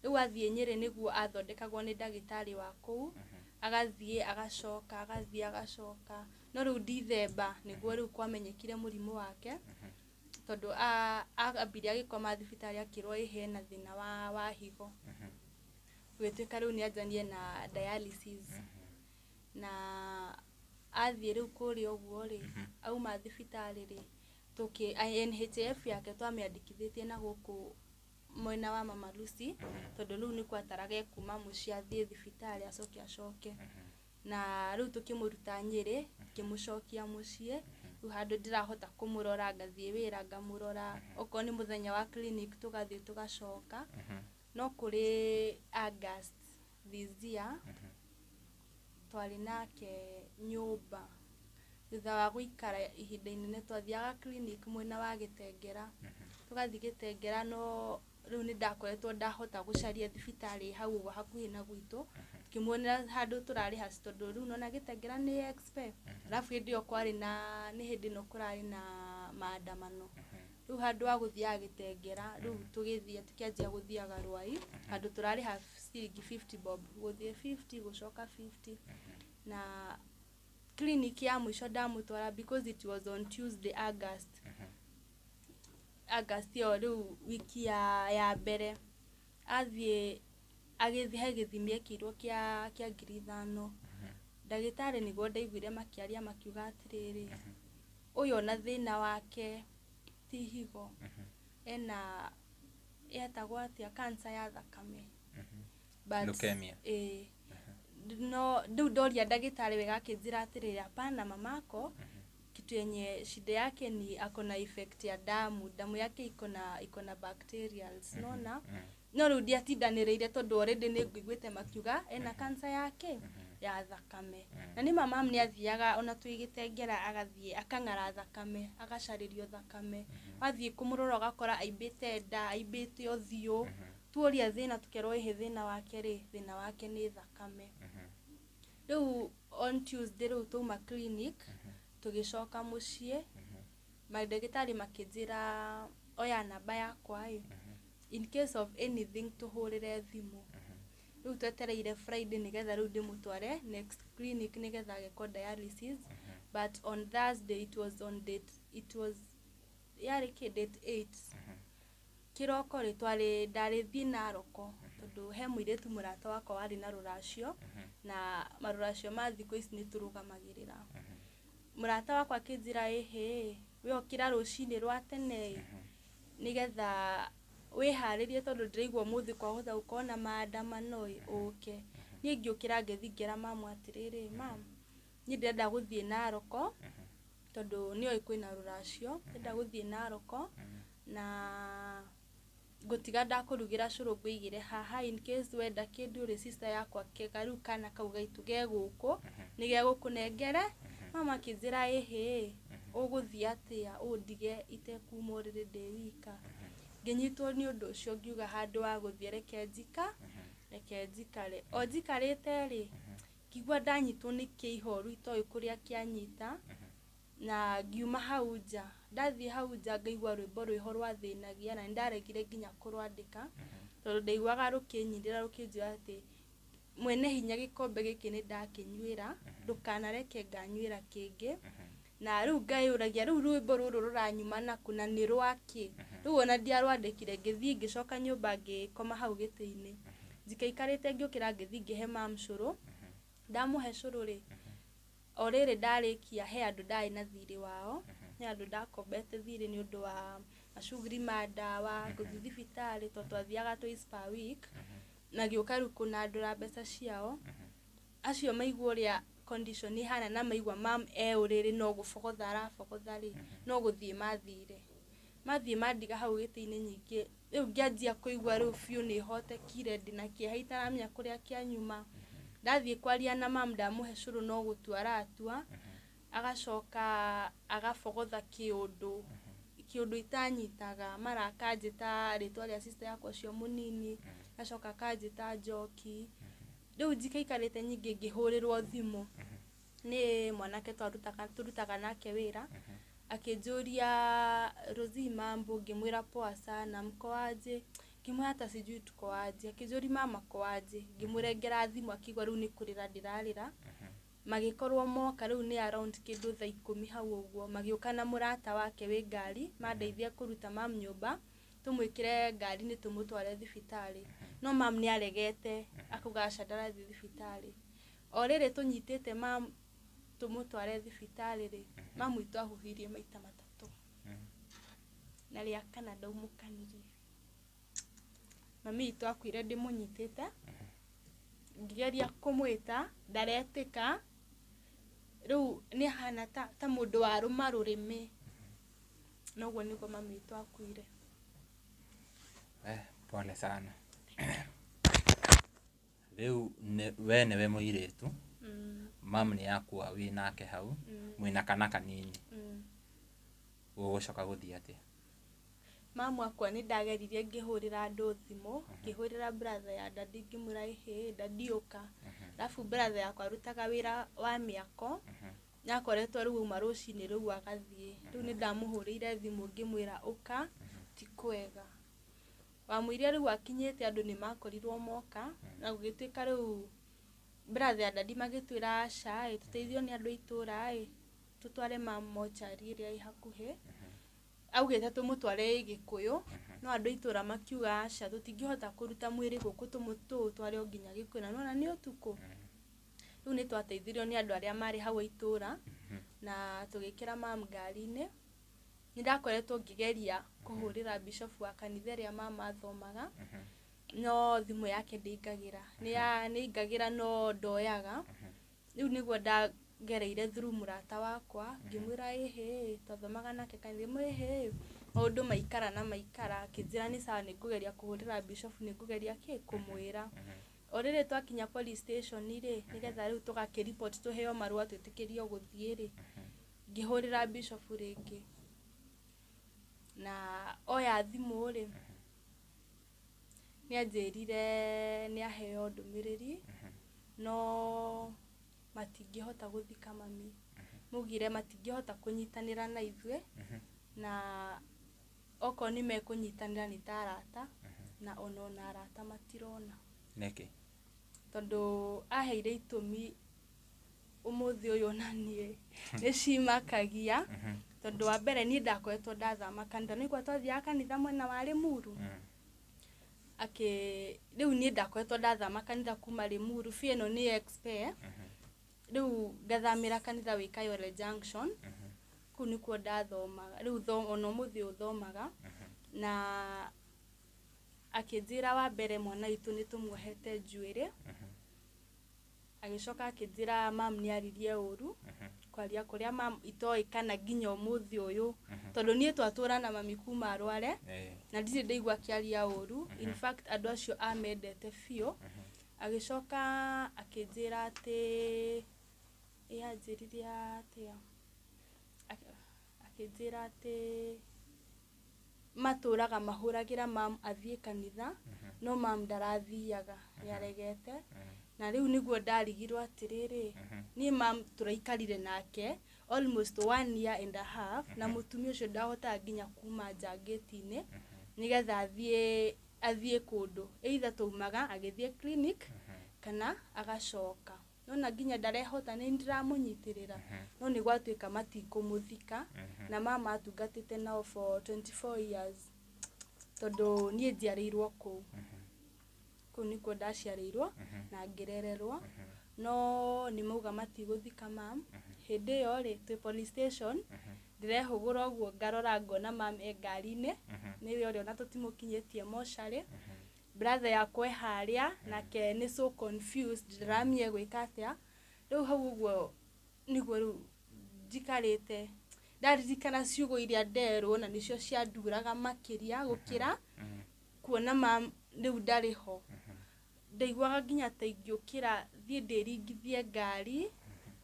Rĩu athiĩ Nyĩrĩ nĩguo athondekagwo nĩ ndagĩtarĩ wa kũu, agathiĩ agacoka, agathiĩ agacoka. No rĩu December nĩguo rĩu kwamenyekire mũrimũ wake, tondũ ambire agĩkoma thibitarĩ akĩrwo ĩhĩ ena thĩna wa higo. Gũgĩtuĩka rĩu nĩ anjanie na dialysis. Na athiĩ rĩu kũrĩa ũguo rĩ, auma thibitarĩ rĩ, NHIF yake twamĩandĩkithĩtie na gũkũ mwena wa Mama Lucy, tondũ rĩu nĩ kwataraga ekuma mũciĩ athiĩ thibitarĩ acoke acoke. Na rĩu tũkĩmũruta Nyĩrĩ, tũkĩmũcokia mũciĩ. Rĩu handũ ndĩrahota kũmũrora, ngathiĩ wĩra ngamũrora, okorwo nĩ mũthenya wa clinic tũgathiĩ tũgacoka. No kũrĩ August this year twarĩ nake nyũmba. Thutha wa gũikara ihinda inene twathiaga clinic mwena wa Gĩtengera. Tũgathiĩ Gĩtengera, no rĩu nĩ ndakoretwo ndahota gũcaria thibitarĩ hau ũguo hakuhĩ na gwitũ, tũkĩmuonera handũ tũrarĩha, tondũ rĩu nĩwona Gĩtengera nĩ expe. Arabu hĩndĩ ĩyo kwarĩ na nĩ hĩndĩ ĩno kũrarĩ na maandamano. Rĩu handũ ha gũthiaga Gĩtengera, rĩu tũgĩthiĩ tũkĩanjia gũthiaga Rwai, handũ tũrarĩha ciringi 50 bob, gũthiĩ 50 gũcoka 50. Na clinic ya mũico ndamũtwara, because it was on Tuesday August. August ĩyo rĩu wiki ya mbere athiĩ agĩthiĩ he gĩthimi ekĩirwo kĩa 5,000. Ndagĩtarĩ nĩguo ndaiguire makĩaria makiuga atĩrĩrĩ, ũyũ ona thĩna wake ti higo, ena yetagwo atĩa, cancer ya thakame. But Leukemia. No rĩu ndoria ndagĩtarĩ wega akĩnjĩra atĩrĩrĩ, hapana, mamako kitu yenye shida yake ni ako na effect ya damu, damu yake iko na bacterials, nona. No rĩu ndiatindanĩrĩire tondũ already nĩ ngũiguĩte makiuga ena cancer yake ya thakame. Na nĩ mama nĩ athiaga ona twĩ Gĩtengera agathiĩ akang'ara thakame, agacarĩrio thakame. Wathiĩ kũmũrora ũgakora aimbĩte nda, aimbĩte ũthiũ. Tuoria thĩna tũkerwo ĩhĩ thĩna wake rĩ, thĩna wake nĩ thakame. Rĩu on Tuesday rĩu twauma clinic, tũgĩcoka mũciĩ, mandagĩtarĩ makĩnjĩra oya namba yakwa ĩ, in case of anything tũhũrĩre thimũ. Rĩu twetereire Friday nĩgetha rĩu ndĩmũtware next clinic nĩgetha agekwo dialysis. But on Thursday it was on date, it was yarĩ kĩ date 8. Kĩroko rĩ twarĩ ndarĩ thiĩ Naroko, tondũ he mũirĩtu mũrata wakwa warĩ na rũracio, na marũracio ma thikũ ici nĩ tũrũgamagĩrĩra. Mũrata wakwa akĩnjĩra ĩhĩ, we ũkĩra rũcinĩ rwa tene nĩgetha wĩharĩrie tondũ ndĩraigua ũmũthĩ kwahota gũkorwo na maandamano ĩ, ũke. Niĩ ngĩũkĩra ngĩthiĩ ngĩra mamu atĩrĩrĩ, mam, niĩ ndĩrenda gũthiĩ Naroko tondũ nĩoĩ kwĩna rũracio, ndĩrenda gũthiĩ Naroko na Ngũtiga ndakũrugĩra cũrũ ngũigĩre haha in case wenda kĩndũ rĩ, sister yakwa kega rĩu kana kau gaitũ ge gũkũ nĩ gegũkũnengere. Mama akĩnjĩra, ĩhĩ, ũgũthiĩ atĩa ũndige itekuma ũrĩrĩ ndĩ wika? Ngĩnyitwo nĩ ũndũ ũcio, ngiuga handũ wa gũthiĩ reke njika, reke njikare o njikarĩte rĩ. Ngĩigua ndanyitwo nĩ kĩihoru itoĩ kũrĩa kĩanyita, na ngiuma hau nja. Ndathiĩ hau nja ngaigua rwĩmbo rwĩho rwathĩnagia, na nĩndaregire nginya kũrwandĩka tondũ ndaiguaga rũkĩnyinĩra rũkĩnjĩra atĩ mwene hinya, gĩkombe gĩkĩ nĩ ndakĩnyuĩra, ndũkanareke nganyuĩra kĩngĩ. Na rĩu ngayũragia, rĩu rwĩmbo rũrũ rũranyuma nakũ na nĩ rwakĩ? Rĩu ona ndiarwandĩkire. Ngĩthiĩ ngĩcoka nyũmba, ngĩkoma hau gĩtĩ-inĩ njikaikarĩte. Ngĩũkĩra, ngĩthiĩ ngĩhe mam cũrũ. Ndamũhe cũrũ rĩ, o rĩrĩ ndarĩkia, he andũ ndarĩ na thirĩ wao, he andũ ndakombete thirĩ nĩ ũndũ wa macuguri ma ndawa, gũthiĩ thibitarĩ, tondũ twathiaga twice per week. Na gĩũka rĩu kũnandũra mbeca ciao. Acio maigua ũrĩa condition ihana na maigua mam e ũrĩrĩ no gũbogotha arabogotha rĩ, no gũthiĩ mathire, mathiĩ mandiga hau gĩtĩ-inĩ. Nyingĩ rĩu ngĩanjia kũigua rĩu biũ nĩ hotekire, ndĩna kĩeha itaramenya kũrĩa kĩanyuma. Ndathiĩ kwaria na mam, ndamũhe cũrũ, no gũtua aratua, agacoka agabogotha kĩũndũ kĩũndũ itanyitaga. Mara akanjĩta rĩtwa rĩa sister yakwa ũcio mũnini, agacoka akanjĩta njoki. Rĩu njikaikarĩte nyingĩ, ngĩhũrĩrwo thimũ nĩ mwanake twarutaga tũrutaga nake wĩra, akĩnjũria, "Rosie, mambo?" Ngĩmwĩra, "Poa sana, mko aje?" Ngĩmwĩra, "Hata sijui tuko aje." Akĩnjũria, "Mama ko aje?" Ngĩmũrengera thimũ, akĩigua rĩu nĩ kũrĩra ndĩrarĩra. Magĩkorwo moka rĩu nĩ around kĩndũ thaa 10 hau ũguo, magĩũka na mũrata wake wĩ ngari, mandeithia kũruta mam nyũmba, tũmwĩkĩre ngari-inĩ tũmũtware thibitarĩ. No mam nĩ aregete, akauga aca, ndarathiĩ thibitarĩ. O rĩrĩ tũnyitĩte mam tũmũtware thibitarĩ rĩ, mam witũ ahuhirie maita 3, na rĩa kana ndaumũkanirie. Mami witũ akuire ndĩmũnyitĩte, ngĩgeria kũmwĩta ndaretĩka. Rĩu nĩ ahana ta mũndũ warũma rũrĩmĩ. Noguo nĩguo mami witũ akuire. Eh, pole sana. Rĩu we nĩwe mũirĩtu, mam nĩ akua, wĩ nake hau, mwĩna kana kanini. Gũgũcoka gũthiĩ atĩa? Mamu akwa nĩ ndageririe, ngĩhũrĩra andũ thimũ, ngĩhũrĩra brother ya dadi, ngĩmwĩra, "Ĩhĩ dadi, ũka." Alafu brother yakwa arutaga wĩra wa mĩako, nĩakoretwo rĩu auma rũcinĩ, rĩu agathiĩ. Rĩu nĩ ndamũhũrĩire thimũ ngĩmwĩra, "Ũka, ti kwega." Wamũiria rĩu akinyĩte, andũ nĩ makorirwo moka, na gũgĩtuĩka rĩu brother ya dadi magĩtwĩra, aca ĩ, tũteithio nĩ andũ a itũra ĩ, tũtware mam mochari ĩrĩa ĩ hakuhĩ. Augĩte tũmũtware ĩ Gĩkũyũ, no andũ a itũra makiuga aca, tũtingĩhota kũruta mwĩrĩ gũkũ tũũtware o nginya Gĩkũyũ, na nĩwona nĩ ũtukũ. Rĩu nĩ twateithirio nĩ andũ arĩa marĩ hau a itũra na tũgĩkĩra mam ngari-inĩ. Nĩ ndakoretwo ngĩgeria kũhũrĩra bishop wa kanitha ĩrĩa mama athomaga, no thimũ yake ndĩingagĩra, nĩ ingagĩra no ndoyaga. Rĩu nĩguo ndagereire through mũrata wakwa, ngĩmwĩra, ĩhĩ, twathomaga nake kanitha, ngĩmwĩra, ĩhĩ, maũndũ maikara na maikara. Akĩnjĩra nĩ sawa, nĩ ngũgeria kũhũrĩra bishop, nĩ ngũgeria kĩ kũmwĩra. O rĩrĩ twakinya police station rĩ, nĩgetha rĩu tũgakĩripoti, tũheo marũa twĩtĩkĩrio gũthiĩ rĩ, ngĩhũrĩra bishop rĩngĩ, na oya thimũ rĩ, nĩ anjĩrire nĩ aheo ndũmĩrĩri, no matingĩhota gũthika mami. Maugire matingĩhota kũnyitanĩra na ithuĩ, na okorwo nĩ mekũnyitanĩra nĩ ta arata, na ona arata matirona. Nĩkĩ? Tondũ aheire itũmi ũmũthĩ ũyũ ona niĩ nĩ cimakagia. Tondũ wa mbere, niĩ ndakoretwo ndathama kanitha, nĩkwa twathiaga kanitha mwena wa Limuru. Akĩ rĩu niĩ ndakoretwo ndathama kanitha kuma Limuru biũ, ĩno nĩ expert. Rĩu ngathamĩra kanitha wĩ Kayole Junction, kũu nĩkuo ndathomaga rĩu ona ũmũthĩ ũyũ thomaga. Na akĩnjĩra, wa mbere, mwana witũ nĩ tũmuohete njuĩrĩ. Agĩcoka akĩnjĩra mam nĩ aririe ũru, kwaria kũrĩa mam itoĩ kana nginya ũmũthĩ ũyũ, tondũ niĩ twatũra na mami kuma arware, na ndirĩ ndaigua akĩaria ũru. In fact andũ acio amendete biũ. Agĩcoka akĩnjĩra atĩ ĩ anjĩrire atĩa, akĩnjĩra atĩ matũraga mahũragĩra mam athiĩ kanitha, no mam ndarathiaga, nĩaregete. Na rĩu nĩguo ndarigirwo atĩrĩrĩ, niĩ mam tũraikarire nake almost one year and a half, na mũtumia ũcio ndahotaga nginya kuma nja ngĩti-inĩ nĩgetha athiĩ kũndũ, either twaumaga agĩthiĩ clinic kana agacoka. Nona nginya ndarehota, nĩ ndĩramũnyitĩrĩra, no nĩ gwatuĩka matikũmũthika. Na mama atungatĩte nao for 24 years, tondũ niĩ njiarĩirwo kũu, kũu nĩkuo ndaciarĩirwo na ngĩrererwo. No nĩ mauga matigũthika mam. Hĩndĩ ĩyo rĩ, twĩ police station, ndĩrehũgũra ũguo ngarora ngona mam e ngari-inĩ, nĩwe ũrĩa ona tũtimũkinyĩtie mocarĩ. Brother yakwa e harĩa nake nĩ so confused, ndaramenya gwĩka atĩa. Rĩu hau ũguo nĩguo rĩu njikarĩte ndaririkana ciugo iria nderwo, na nĩcio cianduraga makĩria gũkĩra kuona mam rĩu ndarĩ ho. Ndaiguaga nginya ta ingĩũkĩra thiĩ ndĩringithie ngari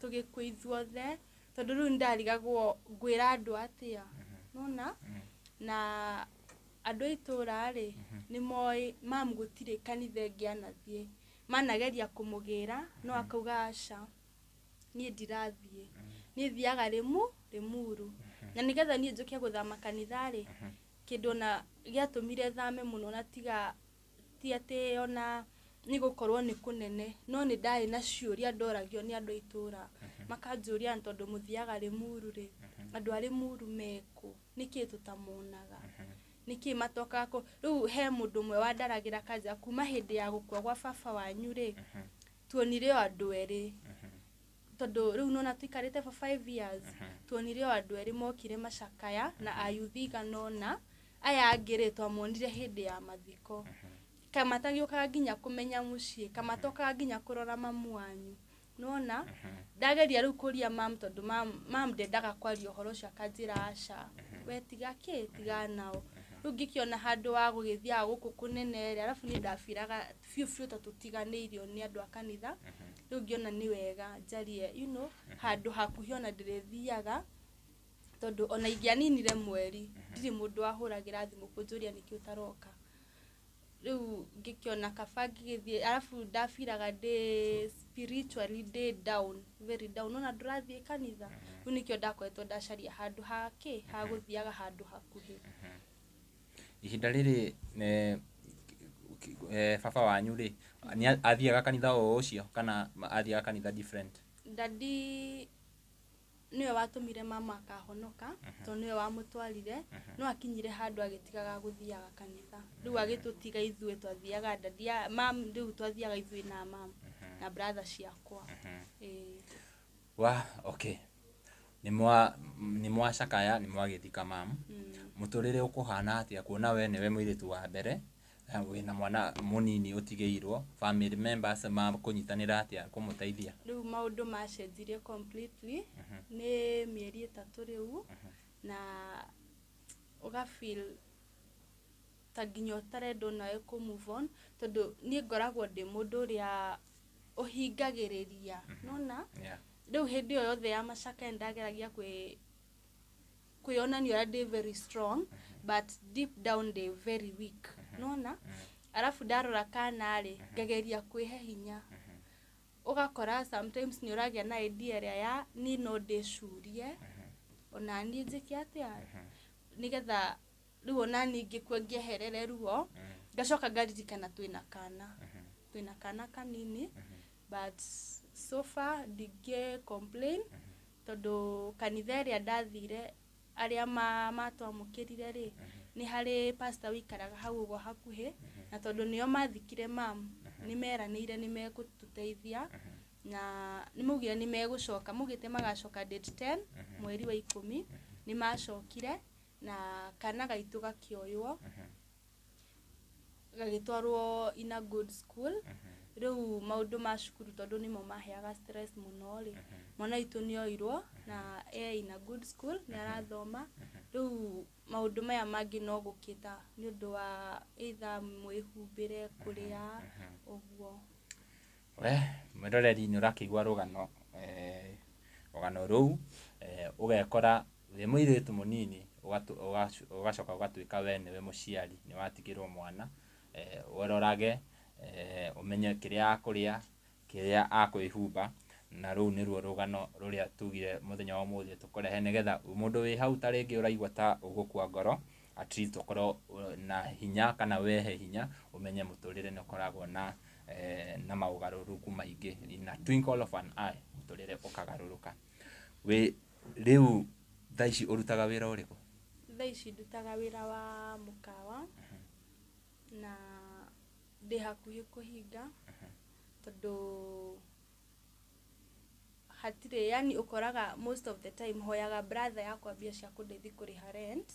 tũgĩkue ithuothe, tondũ rĩu nĩndarigagwo ngwĩra andũ atĩa, nona. Na andũ a itũra rĩ, nĩ moĩ mam gũtirĩ kanitha ĩngĩ anathiĩ, manageria kũmũgĩra no akauga aca, niĩ ndirathiĩ, niĩ thiaga Rĩmuru. Na nĩgetha niĩ njũke gũthama kanitha rĩ, kĩndũ ona gĩatũmire thame mũno, na tiga ti atĩ ona nĩ gũkorwo nĩ kũnene, no nĩ ndarĩ na ciũria ndoragio nĩ andũ a itũra, makanjũria tondũ mũthiaga Rĩmuru rĩ, andũ a Rĩmuru mekũ, nĩkĩ tũtamonaga, nĩkĩ matokaga kũ. Rĩu he mũndũ ũmwe wandaragĩra kanja kuma hĩndĩ ya gũkua gwa baba wanyu rĩ, tuonire o andũ erĩ, tondũ rĩu nona tũikarĩte for 5 years, tuonire o andũ erĩ mokire macakaya na ayuthi igana ũna. Aya angĩ rĩ, twamonire hĩndĩ ya mathiko, kamatagĩũkaga nginya kũmenya mũciĩ, kamatokaga nginya kũrora mamu wanyu. Nona ndageria rĩu kũria mam, tondũ mam ndendaga kwaria ũhoro ũcio, akanjĩra aca, we tiga kĩ, tiga nao. Rĩu ngĩkĩona handũ wa gũgĩthiaga gũkũ kũnene rĩ, arabu niĩ ndabiraga biũ biũ ta tũtiganĩirio nĩ andũ a kanitha. Rĩu ngĩona nĩ wega njarie handũ hakuhĩ ona ndĩrĩthiaga, tondũ ona ingĩaninire mweri ndirĩ mũndũ wahũragĩra thimũ kũnjũria nĩkĩ ũtaroka. Rĩu ngĩkĩona kaba ngĩgĩthiĩ, arabu ndabiraga ndĩ spiritually ndĩ down, very down, nona ndũrathiĩ kanitha. Rĩu nĩkĩo ndakoretwo ndacaria handũ hakĩ ha gũthiaga handũ hakuhĩ. Ihinda rĩrĩ baba wanyu rĩ, nĩ athiaga kanitha o ũcio kana athiaga kanitha different? Dadi nĩwe watũmire mama akahonoka, tondũ nĩwe wamũtwarire, no akinyire handũ agĩtigaga gũthiaga kanitha. Rĩu agĩtũtiga ithuĩ twathiaga dadi mam, rĩu twathiaga ithuĩ na mam na brother ciakwa. Ĩĩ. Wa okay, nĩ mwacakaya, nĩ mwagĩthika mam. Mũtũrĩre ũkũhana atĩa kuona we nĩwe mũirĩtu wa mbere na wĩna mwana mũnini ũtigĩirwo? Family members makũnyitanĩra atĩa kũmũteithia? Rĩu maũndũ macenjirie completely nĩ mĩeri 3 rĩu, na ũga feel ta nginya ũtarenda onawe kũ move on, tondũ niĩ ngoragwo ndĩ mũndũ ũrĩa ũhingagĩrĩria, nona. Rĩu hĩndĩ ĩyo yothe ya macakaya nĩndageragia kwĩonania ũrĩa ndĩ very strong, but deep down ndĩ very weak, nona. Arabu ndarora kana rĩ, ngageria kwĩhe hinya. Ũgakora sometimes nĩ ũragĩa na idea ĩrĩa ya niĩ no ndĩcurie ona niĩ njĩke atĩa, nĩgetha rĩu ona niĩ ngĩkua ngĩeherere ruo. Ngacoka ngaririkana twĩna kana kanini. But so far ndingĩ complain, tondũ kanitha ĩrĩa ndathire, arĩa matwamũkĩrire rĩ, nĩ harĩ pastor wĩikaraga hau ũguo hakuhĩ, na tondũ nĩo mathikire mam, nĩ meranĩire nĩ megũtũteithia, na nĩ maugire nĩ megũcoka, maugĩte magacoka date 10 mweri wa 10. Nĩ macokire na kana gaitũ gakĩoywo gagĩtwarwo in a good school. Rĩu maũndũ ma cukuru tondũ nĩmo maheaga stress mũno rĩ, mwana witũ nĩ oirwo na e in a good school, nĩ arathoma. Rĩu maũndũ maya mangĩ no gũkĩta nĩ ũndũ wa either mwĩhumbĩre, kũrĩa, ũguo. We mwĩroreri, nĩ ũrakĩigua rũgano rũgano rũu, ũgekora wĩ mũirĩtu mũnini, ũgacoka ũgatuĩka we nĩwe mũciari, nĩ watigĩrwo mwana ũrorage, ũmenye kĩrĩa akũrĩa, kĩrĩa akwĩhumba. Na rũu nĩruo rũgano rũrĩa tugire mũthenya wa ũmũthĩ tũkũrehe, nĩgetha mũndũ wĩ hau ta rĩngĩ ũraigua ta ũgũkua ngoro, at least ũkorwo na hinya kana wehe hinya, ũmenye mũtũrĩre nĩ ũkoragwo na maũgarũrũku maingĩ. In a twinkle of an eye mũtũrĩre ũkagarũrũka. Wĩ rĩu thaa ici ũrutaga wĩra ũrĩkũ? Thaa ici ndutaga wĩra wa mũkawa na ndĩ hakuhĩ kũhinga, tondũ hatirĩ, yani ũkoraga most of the time hoyaga brother yakwa mbia cia kũndeithia kũrĩha rent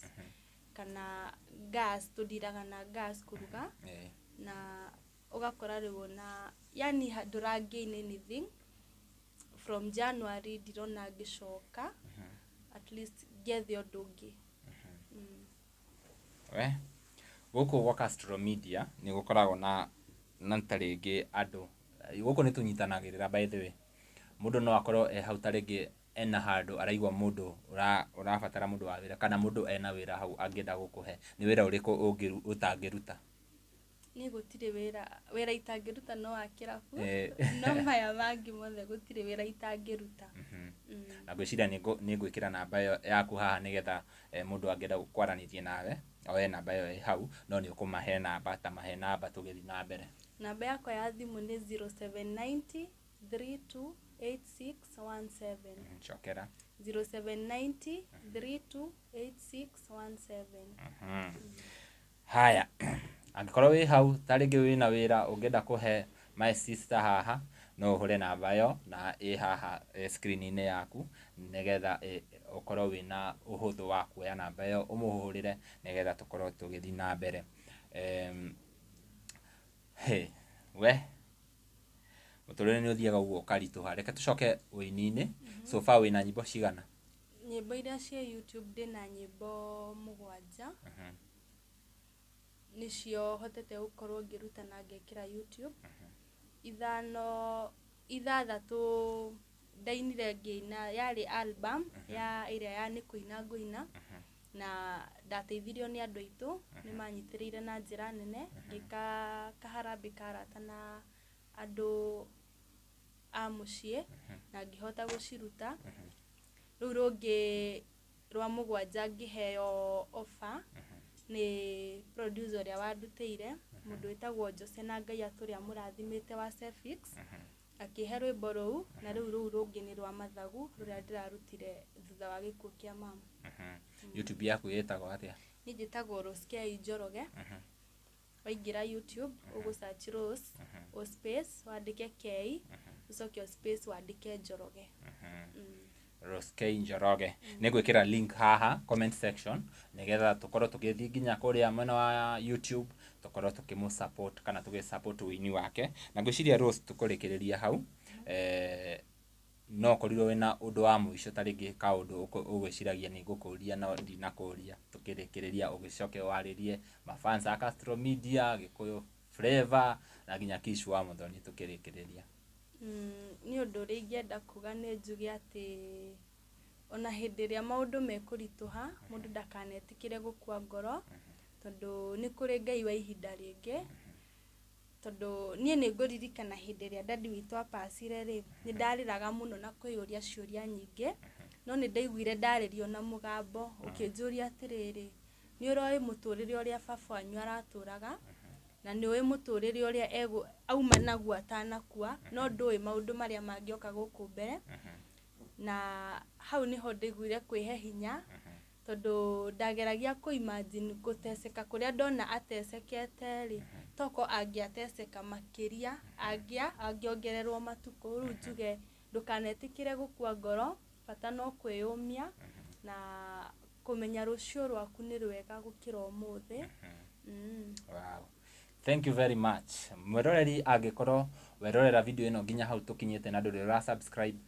kana gas, tũndiraga na gas kũruga. Na ũgakora rĩu ona yani ndũra gain anything. From January ndirona ngĩcoka, at least ngethe ũndũ ũngĩ. We gũkũ gwa Castro Media nĩ gũkoragwo na ta rĩngĩ andũ gũkũ nĩ tũnyitanagĩrĩra. By the way, mũndũ no akorwo e hau, ta rĩngĩ ena handũ araigua mũndũ ũrabatara mũndũ wa wĩra, kana mũndũ ena wĩra hau angĩenda gũkũhe, nĩ wĩra ũrĩkũ ũtangĩruta? Niĩ gũtirĩ wĩra itangĩruta, no wa kĩrabu. No maya mangĩ mothe gũtirĩ wĩra itangĩruta. Na ngwĩciria nĩ ngwĩkĩra namba ĩyo yaku haha, nĩgetha mũndũ angĩenda kwaranĩria nawe oe namba ĩyo ĩ hau. No nĩ ũkũmahe namba, ta mahe namba tũgĩthiĩ na mbere. Namba yakwa ya thimũ nĩ 0790 328617. Cokera. 0790 328617. Haya, angĩkorwo wĩ hau, ta rĩngĩ wĩna wĩra ũngĩenda kũhe my sister haha, no ũhũre namba ĩyo na ĩ haha screen-inĩ yaku, nĩgetha ũkorwo wĩna ũhũthũ wa kuoya namba ĩyo ũmũhũrĩre, nĩgetha tũkorwo tũgĩthiĩ na mbere. He, we mũtũrĩre nĩ ũthiaga ũguo ũkaritũha. Reke tũcoke ũini-inĩ. So far wĩna nyĩmbo cigana? Nyĩmbo iria ciĩ YouTube, ndĩna nyĩmbo 7, nĩcio hotete gũkorwo ngĩruta na ngekĩra YouTube. 5, 6 ndainire ngĩina, yarĩ album ya ĩrĩa ya nĩ kũina ngũina, na ndateithirio nĩ andũ aitũ, nĩ manyitĩrĩire na njĩra nene, ngĩka kaharambĩ ka arata na andũ a mũciĩ na ngĩhota gũciruta. Rĩu rũngĩ rwa 7 ngĩheo offer nĩ producer ũrĩa wandutĩire, mũndũ wĩtagwo Jose, na Ngai atũrĩa amũrathimĩte, wa Cefix, akĩhe rwĩmbo rũu. Na rĩu rũu rũngĩ nĩ rwa mathagu, rũrĩa ndĩrarutire thutha wa gĩkuũ kĩa mama. YouTube yaku ĩtagwo atĩa? Niĩ njĩtagwo Rose K Njoroge. Waingĩra YouTube ũgũ search Rose, o space wandĩke K, ũcoke o space wandĩke Njoroge. Rose K Njoroge. Nĩ ngwĩkĩra link haha comment section, nĩgetha tũkorwo tũgĩthiĩ nginya kũrĩa mwena wa YouTube, tũkorwo tũkĩmũ support kana tũgĩ support ũini wake. Na ngwĩciria Rose, tũkũrĩkĩrĩria hau, no ũkorirwo wĩna ũndũ wa mũico, ta rĩngĩ kaũndũ ũgwĩciragia nĩ ngũkũria no ndinakũria, tũkĩrĩkĩrĩria ũgĩcoke warĩrie mafans a Castro Media, Gĩkũyũ Flavor na nginya Kish wa Muthoni tũkĩrĩkĩrĩria. Nĩ ũndũ ũrĩa ingĩenda kuga, nĩ njuge atĩ ona hĩndĩ ĩrĩa maũndũ mekũritũha, mũndũ ndakanetĩkĩre gũkua ngoro, tondũ nĩ kũrĩ Ngai wa ihinda rĩngĩ. Tondũ niĩ nĩ ngũririkana hĩndĩ ĩrĩa dadi witũ apacire rĩ, nĩ ndarĩraga mũno na kwĩyũria ciũria nyingĩ, no nĩ ndaiguire ndarĩrio na mũgambo ũkĩnjũria atĩrĩrĩ, nĩ ũroĩ mũtũrĩre ũrĩa baba wanyu aratũraga, na nĩ ũĩ mũtũrĩre ũrĩa auma naguo atanakua, no ndũĩ maũndũ marĩa mangĩoka gũkũ mbere. Na hau nĩho ndaiguire kwĩhe hinya, tondũ ndageragia kũ imagine gũteceka kũrĩa ndona atecekete rĩ, toko angĩateceka makĩria angĩongererwo matukũ. Rĩu njuge ndũkanetĩkĩre gũkua ngoro, bata no kwĩyũmia na kũmenya rũciũ rwaku nĩ rwega gũkĩra ũmũthĩ. Wow. Thank you very much. Mwĩroreri, angĩkorwo Werorera video ĩno nginya hau tũkinyĩte na ndũrĩ ũra subscribe,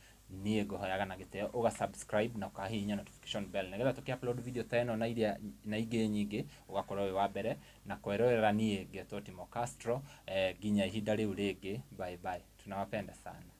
niĩ ngũhoyaga na gĩtĩo ũga subscribe na ũkahihinya notification bell nĩgetha tũkĩ upload video ta ĩno na iria na ingĩ nyingĩ ũgakorwo wĩ wa mbere na kwerorera. Niĩ ngetwo Timo Castro, nginya ihinda rĩu rĩngĩ, bye bye, tunawapenda sana.